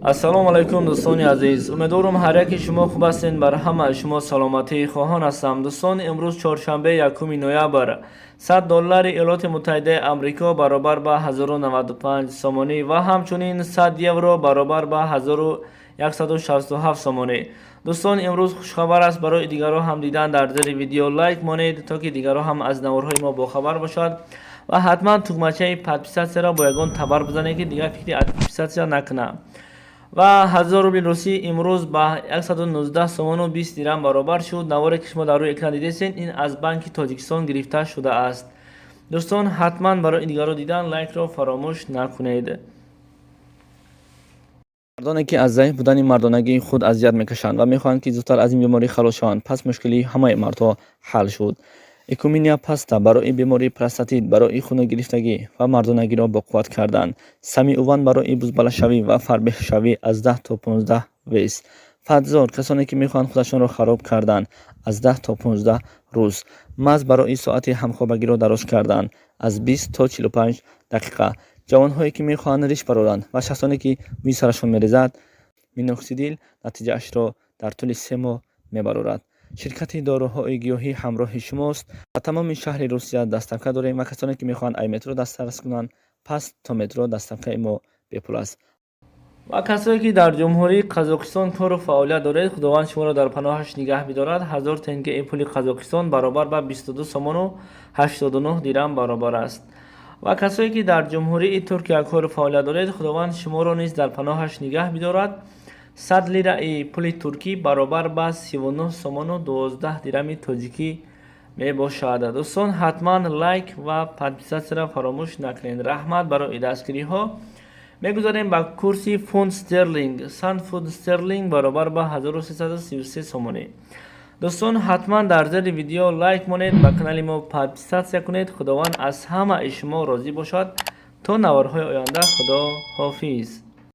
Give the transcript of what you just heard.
Ассалому алайкум, дӯстони азиз. Умедворам, ҳар яки шумо хуб ҳастед. Бар ҳамаи шумо саломатӣ хоҳон ҳастам. Дӯстон, имрӯз чоршанбе, 1 ноябр. 100 доллари Иёлоти Муттаҳидаи Амрико баробар ба 1095 сомонӣ ва ҳамчунин 100 евро баробар ба 1167 сомонӣ. Дӯстон, имрӯз хушхабар аст барои дигарро ҳам дидан. Дар зери видео лайк монед, то ки дигарро ҳам аз наворҳои мо бохабар бошад ва ҳатман тугмачаи подписаться ро бо ягон табар бизанед, ки дигар фикри отписаться накунад. Ва 1000 рубли русӣ имрӯз ба 119 сомону 20 дирам баробар шуд. Наворе, ки шумо дар рӯи экран дидесед, ин аз Банки Тоҷикистон гирифта шудааст. Дӯстон, ҳатман барои дигарро дидан лайкро фаромӯш накунед. Мардоне, ки аз заиф будани мардонагии худ азият мекашанд ва мехоҳанд, ки зудтар аз ин беморӣ халос шаванд, пас мушкилии ҳамаи мардҳо ҳал шуд. Экуминия паста барои бемории простатит, барои хуногирифтагӣ ва мардонагиро боқувват кардан. Самиуван барои бузбалашавӣ ва фарбеҳшавӣ, аз 10 то 15 вес. Фатзор, касоне, ки мехоҳанд худашонро хароб кардан, аз 10 то 15 рӯз. Маз барои соати ҳамхобагиро дароз кардан, аз 20 то 45 дақиқа. Ҷавонҳое, ки мехоҳанд риш бароранд, ва шахсоне, ки мӯи сарашон мерезад, миноксидил натиҷаашро дар тӯли 3 моҳ мебарорад. Ширкати доруҳои гиёҳӣ ҳамроҳи шумост ва тамоми шаҳри Русия доставка дорем. Ва касоне, ки мехоҳанд ай метро дастрас кунанд, пас то метро доставкаи мо бепул аст. Ва касое, ки дар Ҷумҳурии Қазоқистон кору фаъолият доред, Худованд шуморо дар паноҳаш нигаҳ бидорад. 1000 тенгеи пули Қазоқистон баробар ба 22 сомону 89 дирам баробар аст. Ва касое, ки дар Ҷумҳурии Туркия кору фаъолият доред, Худованд шуморо низ дар паноҳаш нигаҳ бидорад. 100 лираи пули туркӣ баробар ба 39 сомону 12 дирами тоҷикӣ мебошад. Дӯстон, ҳатман лайк ва подписаться ро фаромӯш накунед. Раҳмат барои дастгириҳо. Мегузарем ба курси фунт стерлинг. 100 фунт стерлинг баробар ба 1333 сомонӣ. Дӯстон, ҳатман дар зери видео лайк монед, ба канали мо подписаться кунед. Худованд аз ҳамаи шумо розӣ бошад. То наворҳои оянда, Худо ҳофиз.